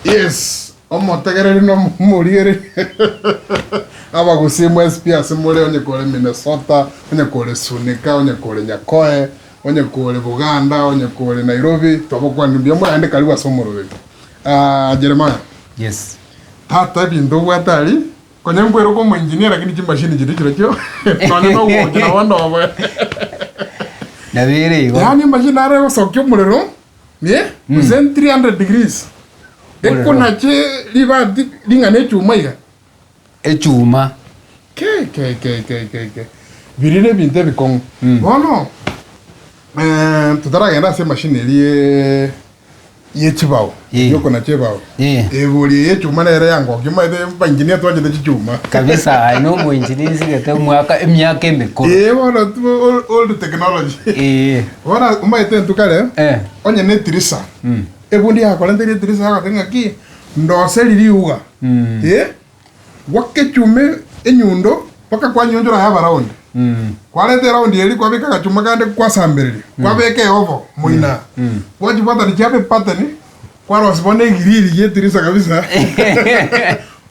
Yes, omotegereri na omorigereria abagusii mwensi pi ase more onye kore Minnesota, onye kore Sunika, onye kore Nyakoe, onye kore Buganda, onye kore Nairobi, twabakwanire mbuya more naende karibu ase omoroberi. Ah, Jeremiah, Yes. tata ebinto obwate aria, konya nkweroka omoengineer lakini chimashini chiria chirochio nonya na ogocha nabo ndoboe. Nabo ere igo. Yaani emashini naro egosokia omorero, eh, gose 300 degrees, Omorero. ekonache ribati ring'ana echuma iga. Echuma. Ke ke ke ke ke ke biria nebinto ebikong'u. Bono totaragenda ase emashini eria ye chibao, Eh. yokonacha ebao, Eh. ebori eye echuma nere yangokia omanyete abaengineer twanchete chichuma. Kabisa aye na omoengineer nsigete omwaka emiaka emekoro. Eeh bono tu- old- old technology. Eeh. Bono omanyete intwe kare, Eh. onye na etirisa, ebundi yakorenteire etirisa yagoteba ng'aki, ndoseri riuga, eh, gwaka echuma enyundo mpaka kwanyionchora yaba round. Kwareta eround eria kwabeka agachuma kande kwasambereria, kwabeka eovo moina, gwachibwatania chiaba epattern, kwarosia bono egiriri gie etirisa kabisa,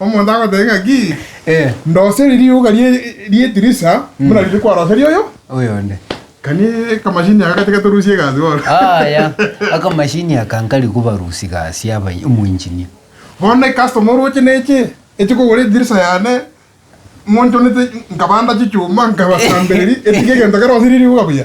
omonto agoteba ng'aki, Eh. ndoseri riuga rie rie etirisa buna riria kwaroseria oyo, Oyonde. kani ekamashini aka gatiga torusie egasi bono. Aya, akamashini aka nkari kobarusia gasi aba omoengineer. Bono ecustomer oroche neche, eche kogora edirisa yane, ng'onchonete nkabanda chichuma nkabasambereria, etige egento kerosirie riuga buya.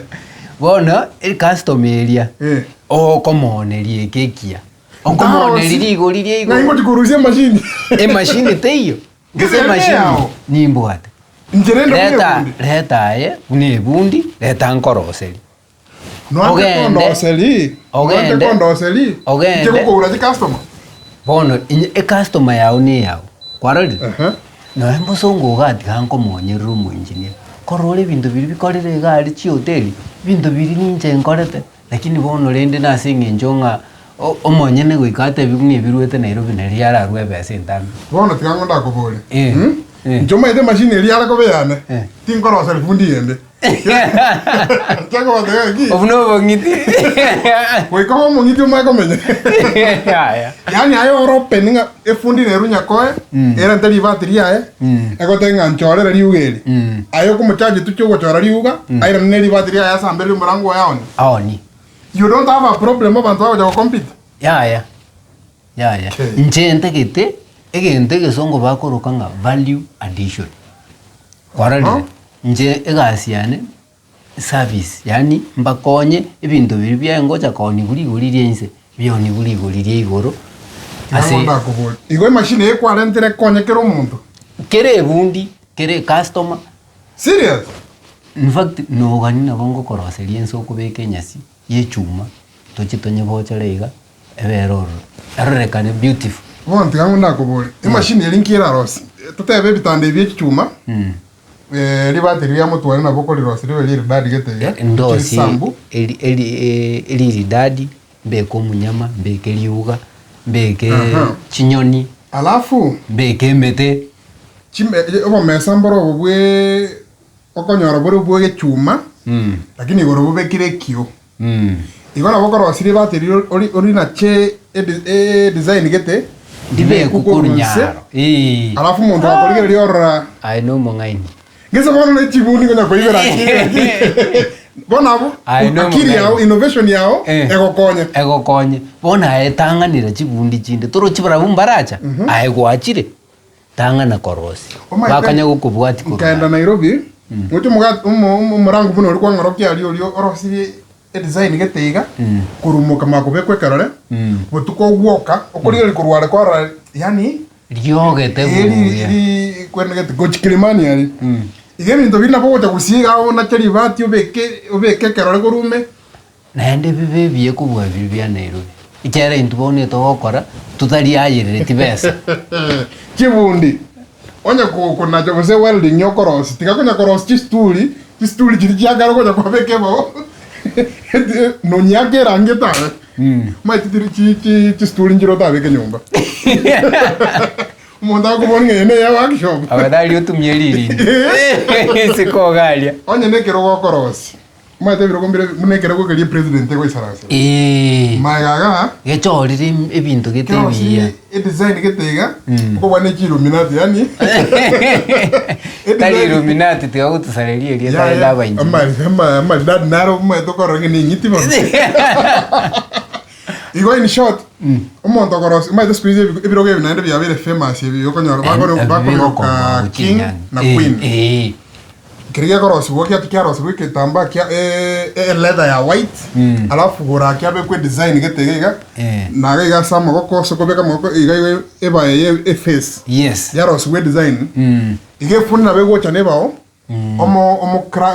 Bono ecustomer eria, Eh. okomooneria eke ekiya, okomooneria rigori ria Ng'ai igoro, ngochi korusia emashini. emashini teiyo, gose Gese ere emashini neyao. nimbwate. Inche rende buna Reta ebundi. reta aye buna ebundi, reta nkoroserie. Noanche Ogende, kondoseri, noanche ogende, kondoseri, ogende. inche gokoura chicustomer. Bono inye ecustomer yao na eyao, kwarorire? Ehe. Nonya mosongo iga tiga nkomonyerere omoengineer, korora ore ebinto biria bikorire iga aria chihoteli, ebinto biria ninche nkorete, lakini bono rende nase eng'encho ng'a o- omonyene goika atebiwe ng'a ebiruete Nairobi nario ararue ebesa entambe. Bono tiga ng'o ndakoborie, Eh, mm? eh. Inche omanyete emachine eria yare koba eyane, Eh. tinkoroseri fundi ende. Inche nkobatebia ng'aki, Obwo na obong'iti. goika obe omong'iti omanye komenya. Yaya. Yaani aye ore open ng'a efundi nere onyakoe, erente ribati riaye, egotebie ng'a nchorere riuga eri. Aye okomocharge tuchie ogochora riuga, airane ne ribati riaye asambereri omorango oye aonie. Aonie. You don't have a problem abanto bagocha gocompete. Yaya. Yaya. Okay. Inche ntagete egento egesongo bakoroka ng'a value addition. Kwarorire? Aha. Inche egasi yane service, yaani mbakonye ebinto biria biaye ngocha kooniwa rigori ria inse, bioniwe rigori ria igoro Ase ase ndakoboria. Igo emachine eye kwarentire ekonye kera omonto. kera ebundi, kera ecustomer. Serious? In fact, nogani nabo ngokoroseria ense okobeka enyasi ya echuma, toche tonyebochore iga, Ebere ororo, erorekane beautiful. Bono tiga ng'o ndakoborie, emachine eria nki erarosie? Totebe ebitanda ebi bie chichuma, ribati riria motware nabo okorirosia ribe riridadi gete iga, Ndosie chirisambu. eri eri eriridadi, mbeke omunyama, mbeke riuga, mbeke Aha. chinyoni, Alafu, mbeke emete. chime obomesa mboro obo bweee okonyora bore bwa egechuma, lakini igoro bobekire ekio. Igo nabo okorosirie ribati riria ori orinache edi edesign gete, Ribeku ribeku korwa korwa inse, nyaro. Eeh. alafu omonto gakorigereria orora Aye nomong'aini. gese bono ne chibuni konya koibera akili ng'aki bono abwo Aye akili yao nomong'aini. innovation yao Eh. egokonye. Egokonye. Bono aye tang'anera chibundi chinde, torochi barabwo mbaracha, aye gwachire. Tang'ana korosia, Omanyete, bakanya gokobwatia korwa nkaenda are. Nairobi, ngocha omoga- omo- omo- omorango buna oria kwang'orokia aria oria orosirie edesign gete iga, korwa mokama kobekwa ekerore, botuko ogwoka, okorigereria korwa are kwarora yaani Riogete eri buya. ri kwenegete gochia Kilimani aria. Iga ebinto biria nabo ogocha gosiiga iga onache ribati obeke obeke ekerore korwa ime. Naende bibe ebiya kobua biria bia Nairobi, ekiagera intwe bono etogokora totariayerereti besa. Chibundi, onye konacha gose welding okorosia, tiga konya korosia chistuli, chistuli chiria chia kare okonya kobeka ebao, nonyiake erangi etabe. Omanyete tiri chi chi chistuli nchire otabeke nyomba. Omonto akoboria ng'a eye neye workshop. Afadhali otumie ririndi isiko iga aria. Onye na ekerogo okorosia. Omanyete ebirogo mbire buna ekerogo keria epresident egoisaransera. Eeh. Magega igaa. Gechorire ebinto gete Kerosirie ebiya. edesign gete iga, okobua ne chiilluminati yaani Tari Illuminati tiga gotosareria erieta Ya, rende ya, abainchi. ama- ama- amaridadi naro omanyete okorora ng'a neng'iti bono. Igo in short, omonto okorosia omanyete siku hizi ebi- ebirogo ebi naende biabeire famous ebi okonyora bakore bakoroka king na queen. Eh. Keria gekorosigwa giacha kiarosigwa egetambaa kia eleather ya white, alafu igoro aa kiabekwa edesign gete iga iga, Eh. na iga iga ase amagoko ase okobeka amagoko iga iga ebaye ye eface. Yes. Yarosigwa edesign, iga efundi nabo egocha na ebao, omo omokra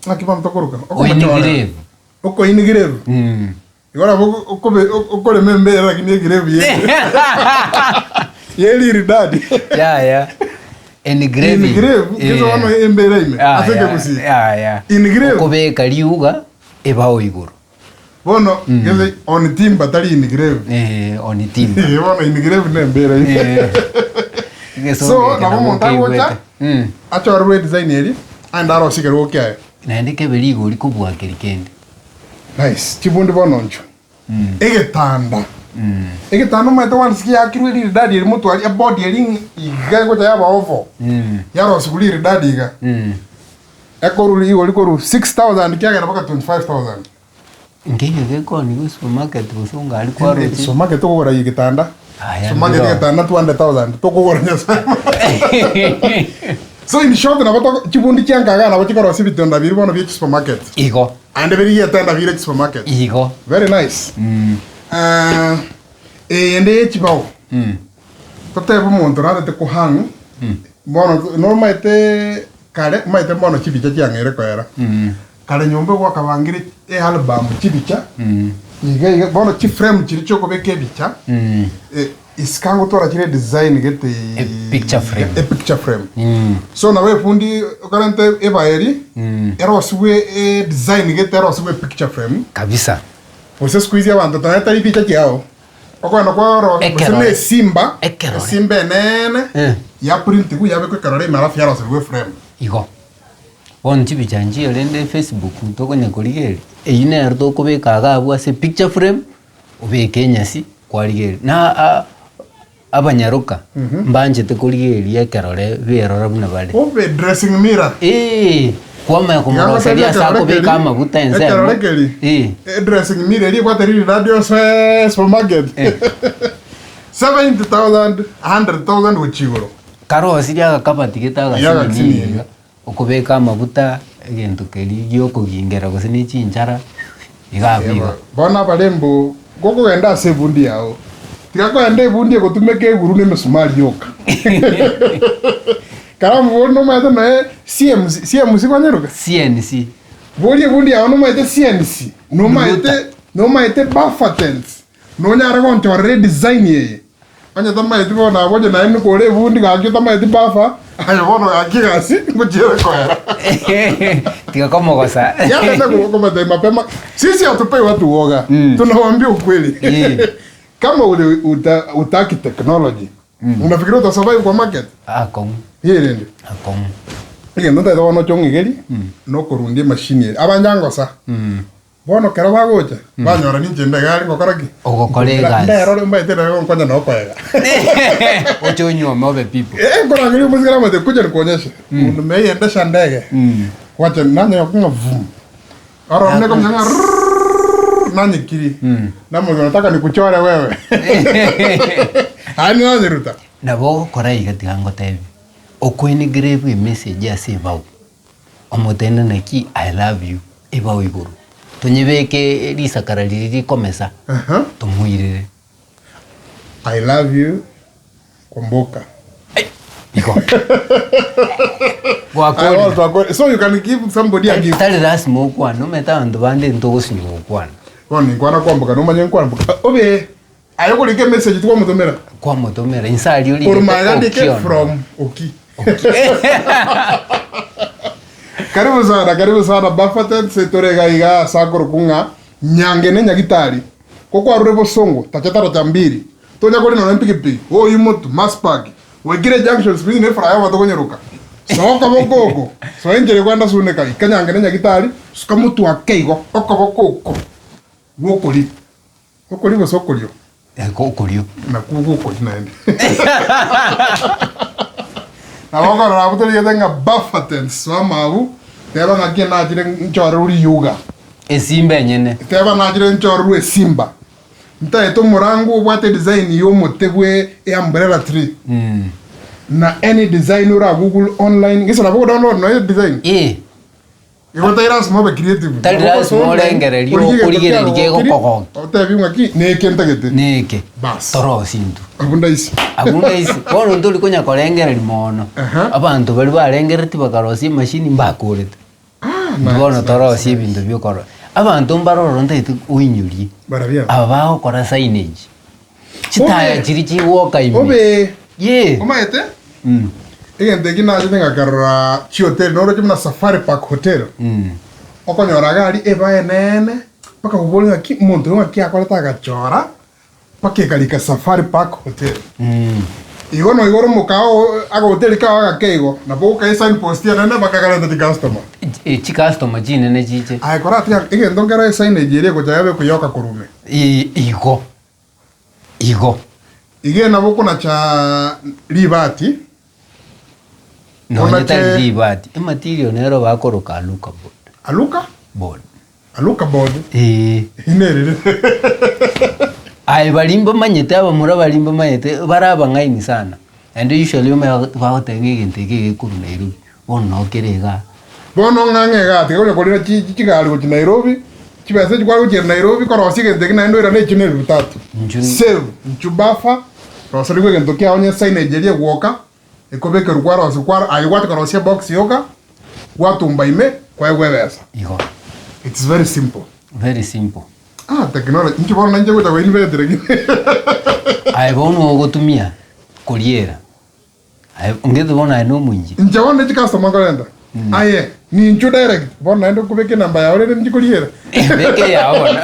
naki bono tokoroka? Okomochora. Oinigireve. Okoinigireve. Igo nabo okobe okorema embera lakini egrave ye ye riridadi. Yaya. Engrave. Engrave, gese bono embera ime ase ekegusii. Yaya. Engrave. Okobeka riuga ebao igoro. Bono gese on timber tari engrave. Eh, on timber. Eh, bono engrave ne embera ime. Eh. Egesongo So, eke nabo nabo omonto agocha keigwete. Mm. achorerwe edesign eria aende arosie ekerogo kiaye. Naende kebe rigori kobua keri kende. Nice, chibundi bono inchwe. Egetanda. Egetanda omanyete once giakirwe riridadi eri motwari ebody eri ng'a iga egocha yaba oval. Yarosigwa riridadi iga. Ekoru igo rikoru 6000 kiagenda mpaka 25000. Nkeiyo gekoni gose supermarket gose onga aria kwaroche. Supermarket tokogora egetanda. Aya, Supermarket ndiro. egetanda 200000 tokogora nyasaye. So in short nabo toko chibundi chiankaga nabo chikorosia ebitonda biria bono bia chisupermarket. Igo. Aende birigie etenda bire chisupermarket. Igo. Very nice. Ah, eyende ye chibao. Totebe omonto narete kohang, bono nomaete kare, omaete bono chibicha chiang'eire koera. Kare nyomba gwakabangire ealbum chibicha, iga iga, bono chiframe chiria chiokobeka ebicha, eh, isika ngotwara chire design gete A picture frame. A picture frame. So nabo efundi okarente ebaeri, erosigwe edesign gete erosigwe epicture frame. Kabisa. Gose siku hizi abanto tari tari picha chiao, okogenda kwarora gose Ekerore. na esimba, Ekerore. esimba eneene, Eh. yaprintigwa yabekwa ekerore ime alafu yaroserigwa eframe. Igo. Bono chibicha nchiyo rende Facebook tokonya korigereria, eywo nero tokobeka iga abwo ase picture frame, obeke enyasi kwarigereria. Na a- abanyaroka mbanchete korigereria ekerore berora buna bare. Obe dressing mirror. Eeh, kwamanya komoroseria ase akobeka amaguta ensemo. Ekerore keri. Eh. Dressing mirror eria ebwate riridadi ase supermarket. 70,000, 100,000 gochia igoro. Karosirie agakabati gete Iga agasinini agasinini. iga, okobeka amaguta, egento keria giokogingera gose ne chinchara, iga abwo igo. Bono abarembo, gokogenda ase ebundi yao, tiga kogenda ebundi egotumeka eguru na emesumari yoka. Karamu boria nomanyete noe CMC, CMC kwanyeroka? CNC. Boria ebundi yao nomanyete CNC, nomanyete nomanyete buffer tents, Nonyare gonchorera edesign eye? Onye tamaeti bono abwo onye naende kore ebundi gaki otamaeti bafa, aye bono gaki egasi ngochiere koera. Tiga komogosa. Yagenda komata mapema. Sisi hatupei watu woga. Tunawaambia ukweli. Eh. Kama ule uta, utaki technology. Unafikiria uta survive kwa market? Akong'u, Yerende. akong'u. Egento ntaete bono ochong'igeri nokorundia emachine ere. Abanyangosa. Bono kero bagocha, banyora ninche nde egari ngokora ki? Ogokora egasi. Nderore mbaete nere gonkonya na okoega. Oche onyuome obe people. Eh, nkorangeria omosigari amate kuja nikuonyeshe. Mundu meiendesha ndege. Wacha nanye okong'a vum. Oro nde komnya ng'a rrrr, nanyekiri. Namoza nataka nikuchore wewe. Aye nanyeruta. Nabo ogokora iga tiga ngotebi, okoengrave emessage ase ebao. Omotende naki I love you ebao igoro, tonyebeke risakara riria rikomesa, Aha. tomoirere. I love you Kwamboka. Igo. I Gwakorire. also akore- So you can give somebody a gift. Tari lasima okwane, omanyete abanto bande ntogosinywa gokwana. Bono ninkwana kwamboka nomanye nkwamboka. Obe Aye okorika emessage twamotomera. Kwamotomera inse aria origete Korwa magega andike Okiondo. from Oki. Karibu sana, karibu sana Buffeted se tore iga iga ase akorokwa ng'a Nyange ne Nyagitari. Ko kwarure bosongo tacha taracha mbiri. Tonya kori nonya epikipiki, oyi motu, Maspark, Wekire junction siku hizi ne flyover tokonyeroka. Soa okoboko oko, soa enchera ekwenda Suneka, ika Nyange ne Nyagitari, suka motwe ake igo, okoboko oko gwokoria. Okorio gose okorio? Okorio. Nakwo ogokoria naende. Nabo okorora abwo torigete ng'a buffer tents soa amabu, teba ng'aki nachire nchorerwe riyuga. Esimba enyene. Teba nachire nchorerwe esimba. Ntaete omorango obwate design ya omote bwe e umbrella tree. Na any design ora google online, gese nabo ogodownload nonya design. Ee. Igo tari lasima obe creative. Tari Nabo lasima ogosoa online, orengererie origie egento okorigereria kiagokirie, kegokogokia. otebi ng'a ki neke ntagete. Neke. Bas. Torosie intwe. Abwo ndaisi. Abwo ndaisi. Bono ntori konya korengereria mono. Aha. Abanto baria barengereretie bakarosia emashini mbakorete. Ah, Intwe nice, bono nice, torosie nice. ebinto biokoro. Abanto mbare ororo ntagete oinyorie. Barabia. Aba bagokora signage. Chitaya Obe. chiria chigwoka ime. Obe. Yee. Omanyete? Egento eki nachete ngakarora chihoteli, noroche buna Safari Park Hotel. Okonyora iga aria eba eneene, mpaka oborie ng'aki omonto oyo ng'aki akorete agachora, mpaka ekarika Safari Park Hotel. Igo noigoro omokao oo agahoteli kao agake igo, nabo ogokae esignpost enene mpaka ekarenta chicustomer. Chicustomer chinene chiche. Aye koratiga egento nkero esignage eria egocha yabe ekoyoka korwa ime. Igo. Igo. Iga nabo okonacha ribati, Nonye onache tari ribati, ematerial nero bakoroka aluka board. Aluka? Board. Aluka board? Eeh. Nereri. Aye baria mbamanyete abamura baria mbamanyete bare abang'aini sana, naende usually omanye bagoteba ng'a egento eke gekorwa Nairobi, bono noo kere igaa. Bono ng'a ng'a igaa tiga konya korina chi chigari gochia Nairobi, chibesa echi kware gochiera Nairobi korosia egento eke naende oirane echio na elfu tatu. Inchu. Save, inchu buffer, roserigwe egento kiago onye signage eria egwoka, ekobekerwa kwarosia kwaro aye gwacha korosia ebox yoka, gwatumba ime, kwaegwa ebesa. Igo. It's very simple. Very simple. Ah technology, inche bono nainche gocha go invent lakini. Aye bono ogotumia koriera. Aye ongete bono aye nomoinche. Inche bono ne chicustomer nkorenta, aye ninchwe direct, bono naende okobeka enamba yao rende ninche koriera. Beka eyao bono.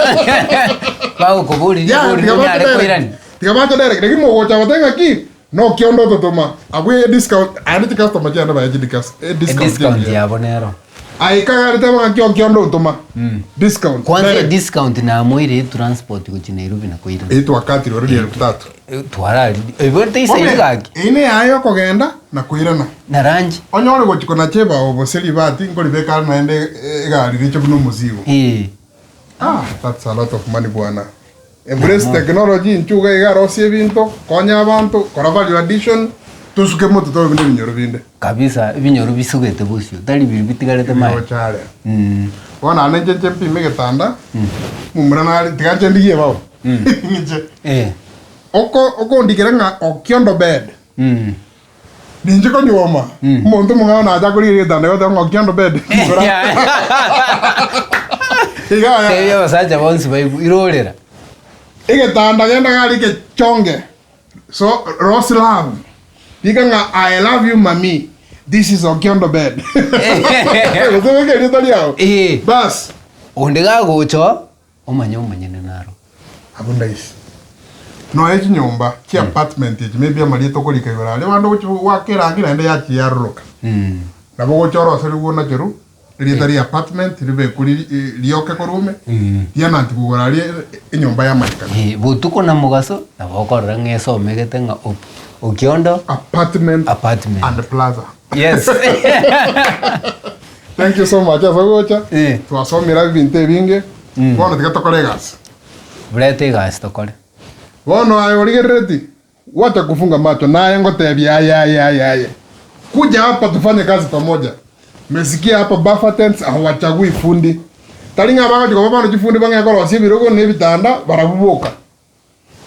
Bagokoboria Yeah, ribori tiga bache nonyare direct. koirania. Tiga bache direct, lakini mogocha goteba ng'aki, nokionda ototoma, abwo ediscount, aye ne chicustomer chiane baye chidicas, ediscount Ediscount engiya. yabo nero. Aye kagare teba ng'aki okionda ontoma, discount, Kwanza direct. ediscount namoire etransport gochia Nairobi na koirana. Eyio twakatire already elfu tatu. Twararire, oigwete Bobe, isaini gaki? eyio neyaye yokogenda na koirana. Na lunch. Onyore gochia konacha ebao gose ribati nkoribeka are naende egari riche buna omozigo. Ee. Ah, that's a lot of money bwana. Embrace technology inchuo iga iga rosia ebinto, konya abanto, kora value addition, tosuke moto tobe buna ebinyoro binde. Kabisa, ebinyoro bisugete bosio, tari biria bitigarete maega. Ebiroche aria. Mm. Bono naende inche nche mpime egetanda, momura nare, tiga nche ndigie ebao. Inche. Eh. Oko okondikera ng'a okiondo bed. Mm. Ninche konyuoma, omonto omong'ao nacha akorigereria egetanda goteba ng'a okiondo bed. Iga aya. Tebia abasacha bonsi baigwe, irorera. Egetanda genda gari gechonge. So Rose love. Rika ng'a I love you mami. This is Okiondo bed. Gose obeke erieta riao. Eh. Bas. Onde gagocha Omanye omonyene naro. Abwo ndaisi. Nonya chinyomba, chi apartment echi maybe amarieta okorika igoro aria abande ogochi goaka erangi naende yachia yaroroka. Nabo ogocha oroserigwe onacheru, erieta ria apartment ribekwe riri rioke korwa ime, riananti kogoro aria enyomba yamanyekana. Eh, botuko na mogaso nabo okorora ng'a esomegete ng'a op- Okiondo Apartment Apartment. and plaza. Yes. Thank you so much ase ogocha. Eh. Twasomire ebinto ebinge. Bono tiga tokore egasi. Burete egasi tokore. Bono aye origerereti, gwacha kufunga macho naye ngotebia aye aye aye aye. Kuja hapa tufanye kazi pamoja. Mesikia hapa buffer tents hawachagui fundi. Tari ng'a bagochi koba bono chifundi bang'e korosia ebirogo na ebitanda barabwo boka.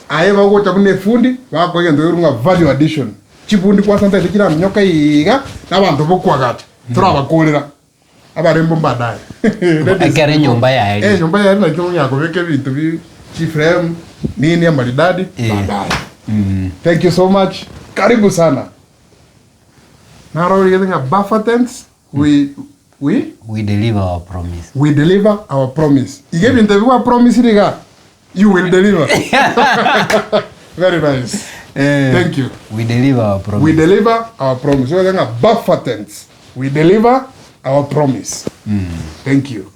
Aye bagocha buna efundi, bakoa egento kekorokwa ng'a value addition. Chifundi kwansa ntaete chiraminyoka iga, na abanto bokoagacha, torabakorera. Abarembo mbadaye. Ladies, Ekero enyomba yaerire. Eh, enyomba yaerire naki okonyara kobeka ebinto bi chiframe, nini amaridadi, Eh. baadaye. Thank you so much. Karibu sana. Naro origete ng'a buffer tents, we, we? We deliver our promise. We deliver our promise. Iga ebinto ebi gwa promisire iga, you will deliver. Very nice. Thank you. We deliver our promise. We deliver our promise. Ogoteeba ng'a buffer tents. We deliver our promise. Thank you.